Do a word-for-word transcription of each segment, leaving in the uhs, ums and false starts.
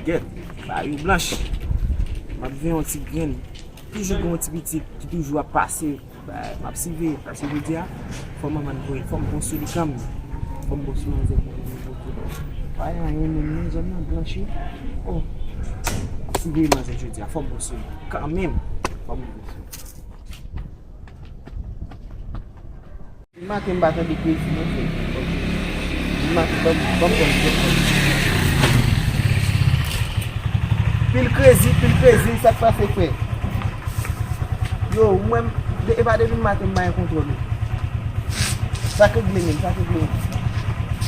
Gèt, ba yo blanch. M ap gen yon ti grenn. Toujou gen yon ti pitit ki toujou ap pase. Ba, m ap siveye, paske jodi a, fò manman n voye, fò m bon sou li kanmenm. Fò m bon sou manzè pou li voye. Pa gen anyen menm non, zòn nan blanch wi. Oh, m ap siveye manzè jodi a, fò m bon sou li kanmenm. Fò m bon sou li. Maten m pa tande krezi non frè. Maten ban m ban m pran jwèt mwen. Pil krezi, pil krezi, sa k pase frè? Yo, mwen, de- e pa depi maten m pa gen kontwòl ou. Sa k regle menm, sa k regle menm.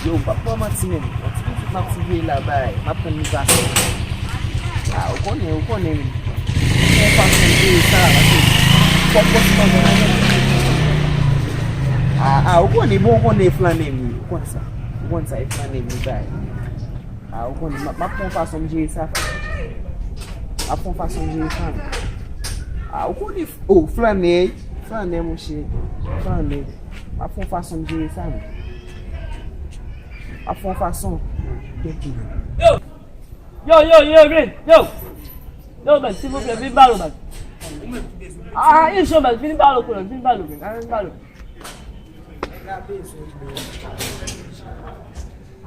Yo, m p ap ba w manti menm. Yon ti pitit m ap siveye la bay, m ap tann li pase. Ah, ou konnen, ou konnen menm. Fè yon fason jere sa, paske fòk pòs manje nan men. Ah, ah, ou konnen, bon, ou konnen e flannen m ye, ou konn sa. Ou konn sa, e flannen m ye bay. Ah, ou konnen, m ap, m ap fè yon fason m jere sa. M ap fè yon fason m jere sa. Ah, ou konnen, oh, flannen, flannen, monchè. Flannen. M ap fè yon fason m jere sa, men. M ap fè yon fason. Yo! Yo, yo, yo, Green, yo! Yo, baz, silvouplè, vin balo, baz. Ah, Ijo, baz, vin balo, koulè, vin balo, Green, vin balo.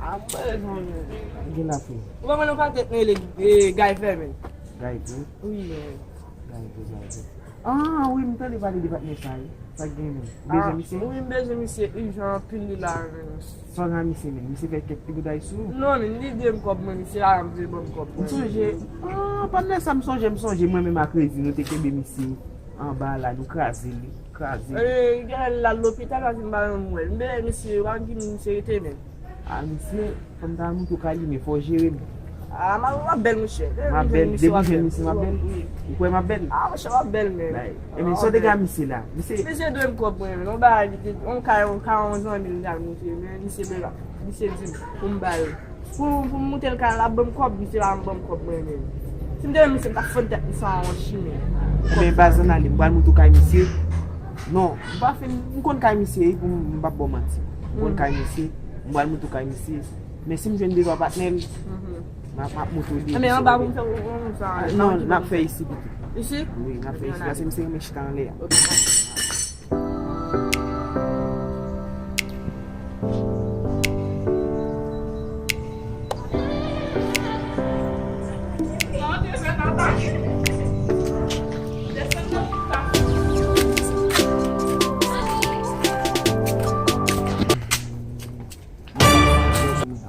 Ah, m bezwen, men. Gen la, frè. Ou pa konn yon patnè k rele, eh, Guy Fermin? Guy Fermin? Wi, men. Guy Fermin, Guy Fermin. Ah, wi, m tande pale de patnè sa, wi. Sa k gen menm? Ou bezwen misye? Wi, m bezwen misye ijan anpil li la menm. Sa w gen a misye menm? Misye fè kèk tripotay sou ou? Non, men li dwe m kòb mwen, misye la m vle ban m kòb mwen. M sonje, ah, patnè sa m sonje, m sonje, mwen menm ak Rezi, nou te kenbe misye anba la, nou kraze li, kraze li. Eh, gen lè l al lopital, paske m pa janm wè l. M bezwen misye, w ap di m misye rete menm. Ah, misye, fò m ta al montre w kay li, men fò w jere m. Ah, m ap, m ap bèl, monchè. M ap bèl, depi m jwenn misye, m ap bèl. Ou kwè m ap bèl? Ah, monchè, m ap bèl, men. Ebyen, sa w te gen a misye la? Misye dwe m kòb mwen, men. Yon bagay, li te, yon kay, yon kay, yon zanmi l, l al montre, men misye bèl la. Misye di m pou m ba l. Pou, pou m montre l kay la, l ap ban m kòb, misye pa ban m kòb mwen, men. Si m te wè misye, m t ap fann tèt misye a yon chimen. Men baz, ann ale, m pral montre w kay misye. Non, m pa fin, m konn kay misye, wi, pou m, m p ap ba w manti. M konn kay misye, m pral montre w kay misye. Men si m jwenn de twa patnè l, m ap, m ap montre w li. Men anba pou m fè ou, ou, ou sa. Ah, non, n ap fè isi pito. Isi? Wi, n ap fè isi, paske m se renmen chita anlè a. Ok.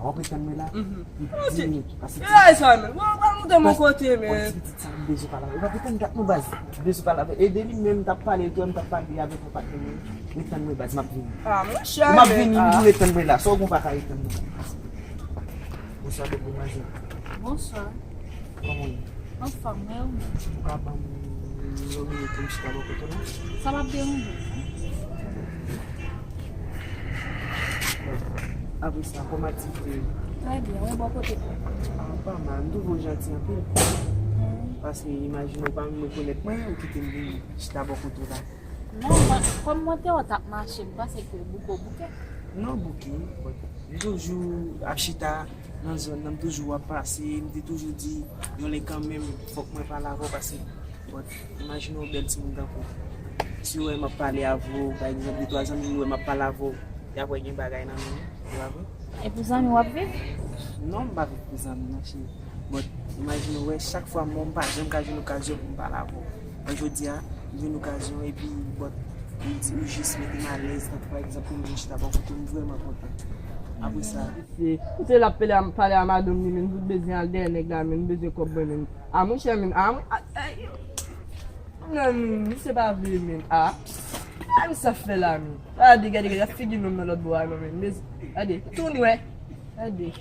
W ap ret tann mwen la pou dis minit. Pase e sa menm. W ap monte m yon kote, men. Ti pitit sa, m bezwen pale avè l. W ap ret tann dat non, baz. M bezwen pale avè l. E de li menm, m t ap pale, tou, m t ap pale avèk yon patnè mwen. Ret tann mwen, baz, m ap vini. Ah, monchè, m ap vini, wi, ret tann mwen la. Sa w gen w pa ka ret tann mwen. Bonswa, bèl demwazèl. Bonswa. Kòman w ye? Anfòm, wi, ou menm? Ou ka ban m yon minit pou m chita bò kote w la? Sa p ap deranje w, non. Apre sa, kòman aktivite yo? Trè byen, wi, bò kote w? Ah, pa mal, m twouve w janti anpil. Paske imajine w pa menm rekonèt mwen, ou kite m vin chita bò kote w la. Non, mwen, kòm mwen te wè w t ap mache, m panse ke bouke w bouke. Non, bouke, but m toujou ap chita nan zòn nan, m toujou ap pase, m te toujou di, yon lè kanmenm, fòk mwen pale avè w, paske, but, imajine yon bèl timoun tankou w. Si w wè m ap pale avè w, pa egzanp, de twa zanmi m wè m ap pale avè w, y ap wè gen bagay nan men w, se pa vre? E pou zanmi w ap viv? Non, m pa viv pou zanmi, non, cheri. But, imajine w wè, chak fwa m wè w, m pa janm ka jwenn okazyon pou m pale avè w. Men jodi a, m jwenn okazyon, epi, but, ou di, ou jis mete m alèz, tankou pa egzanp, pou m vin chita bò kote w, m vrèman kontan. Apre sa. Se, se l ap pale a, pale a madanm li, men m tout bezwen al dèyè nèg la, men m bezwen kòb mwen, men. A, monchè, men, a, mwen, a, ey, non, misye pa vle, men, a. A, misye ap fè la, men. Gade, gade, gade figi nonm nan lòt bò a, non, men. Gade, tounen, wè. Gade.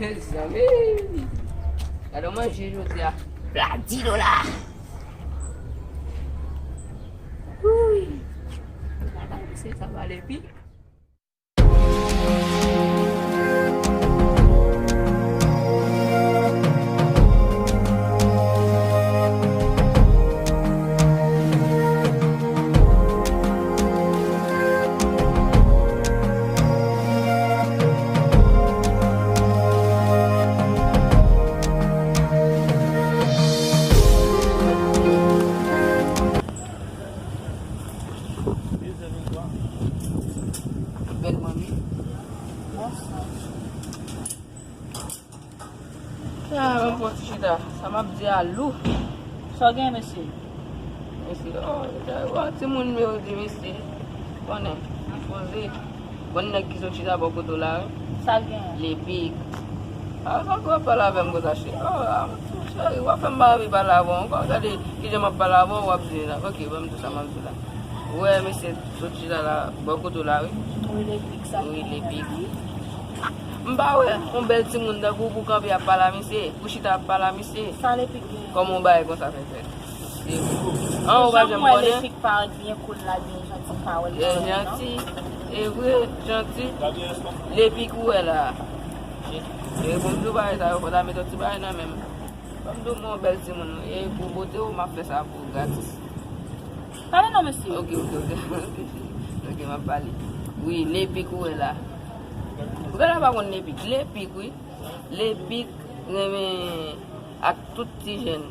Mezanmi! Gade w manje jodi a. Pla di dola! Se sa pale pi. Bèl manmi. Sa, ban m pran ti chita. Sa m ap di a lou. Sa w gen, mesye? Mesye, oh, oh, timoun yo di mesye. Konnen, poze. Bon nèg ki sot chita bò kote w la, wi. Sa l gen? Lepik. Ah, sa w ap pale avè m konsa, cheri? Oh, ah, cheri, w ap fè m pa anvi pale avè w ankò. Gade kijan m ap pale avè w, w ap di la. Ok, ban m di sa m ap di la. Ou wè mesye sot chita la, bò kote w la, wi. Wi, Lepik, sa l gen? Wi, Lepik. M pa wè yon bèl timoun tankou w pou kanpe ap pale a misye, pou chita ap pale a misye. Sa Lepik gen? Kòman yon bagay konsa fè fèt? An, ou pa janm konnen? Lepik pa byen koul la, byen janti, pa wè l. Janti, e vre, janti. Lepik ou wè la. E pou m di w bagay sa yo, fò ta met yon ti bagay nan men m. Ban m di w, mwen yon bèl timoun, e pou bote w, m ap fè sa pou w gratis. Pale non, mesye. Ok, ok, ok. Ok, m ap pale. Wi, Lepik ou wè la. Ou genlè pa konn Lepik. Lepik, wi. Lepik renmen ak tout ti jèn.